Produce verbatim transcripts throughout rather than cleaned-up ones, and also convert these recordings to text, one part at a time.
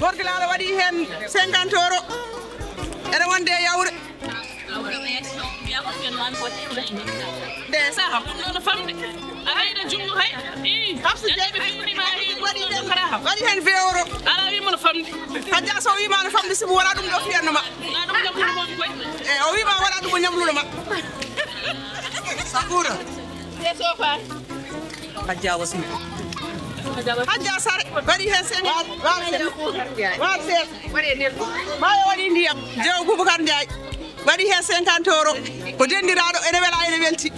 Gorgilaaɗo waɗi heen cinquante euro. Ene wonde e yawre. Nde saha ɗum ɗono famde. A reyda junngo hay. Ii, Hafsa Jeey ɓe fiwnima. Waɗi heen waɗi heen vingt euro. Ala wimo no famde. Hajja so wima no famde, sibu wona ɗum ɗo fiyanno ma. Na ɗum ɗo ɗum ɗon koy. E o wima wona ɗum o ñamluɗo ma. Sakura. Hajja Wasi. Hajja Sare waɗi heen cinquante. Waɗ seeɗa. Waɗ seeɗa. Maayo waɗi ndiyam. Jew Boubacar Ndiaye waɗi heen cinquante euro. Ko dendiraaɗo, ene wela, ene welti.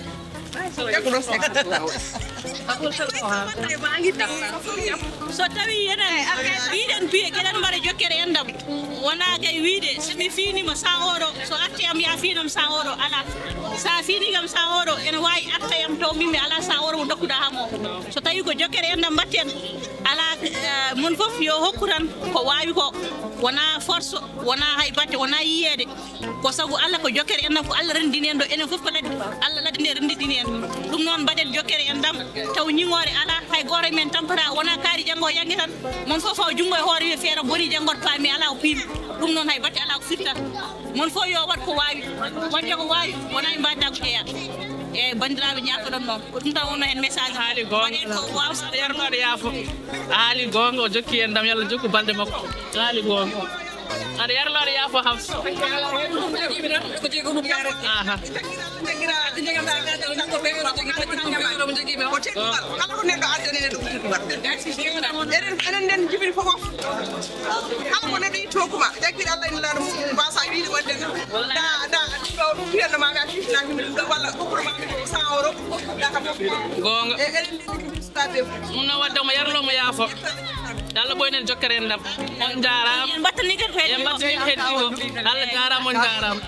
So tawi enen, mbiɗen piye keɗen mbaɗa jokkere enɗam. Wona kay wiide, so mi fiinima cent euro, so arti am ya fiinam cent euro, ala. Sa fiini kam cent euro, ene wawi arta yam taw min mi ala cent euro mo dokkuɗa ham o. So tawi ko jokkere enɗam mbatten, ala, eh, mon fof yo hokku tan ko wawi ko. Wona force, wona hay batte, wona yiyede. Ko sabu Allah, ko jokkere enɗam, ko Allah renndini en ɗo, enen fof ko ladde, Allah ladde nde renndini en. Ɗum noon mbaɗen jokkere enɗam, taw ñiŋoore ala, hay gooto e men tampata, wona kaari janngo o yannge tan. Mon fof fawa junngo e hoore, wiya feere boni, janngo to paami ala ko piimi. Ɗum noon hay batte ala ko firta. Mon fof yo waɗ ko waawi, waɗde ko waawi, wona e mbaɗda ko jeeya. E banndiraaɓe ñaakoɗon noon, ko ɗum tan wonno heen message. Haali goonga. Waɗen ko waaw. Yermaaɗo yaafo. A haali goonga, o jokki en ɗam, yo Allah jokku balɗe makko. A haali goonga. Aɗa yarla, aɗa yaafo Hafsa. Aha. Ko teddungal. Kala ko neɗɗo addani neɗɗo ko teddungal. Enen, enen nden jibini fof fof. Kala ko neɗɗo itti hokkuma, jaggiɗo Allah ina laaɗo mum, mbasa wiide wonde da, da, ɗum ɗo ɗum fiyanno ma, mi a fifinaki min ɗum ɗo, walla okkuno ma min ko cent euro, da kam. Goonga. E enen nden ko min sukaɓe. Ɗum no wadde omo yarlo mo yaafo. Yo Allah ɓoynen jokkere enɗam. On jaaraama. En mbattani kadi ko heddi ko. En mbattani ko heddi ko. Allah jaaraama, on jaaraama.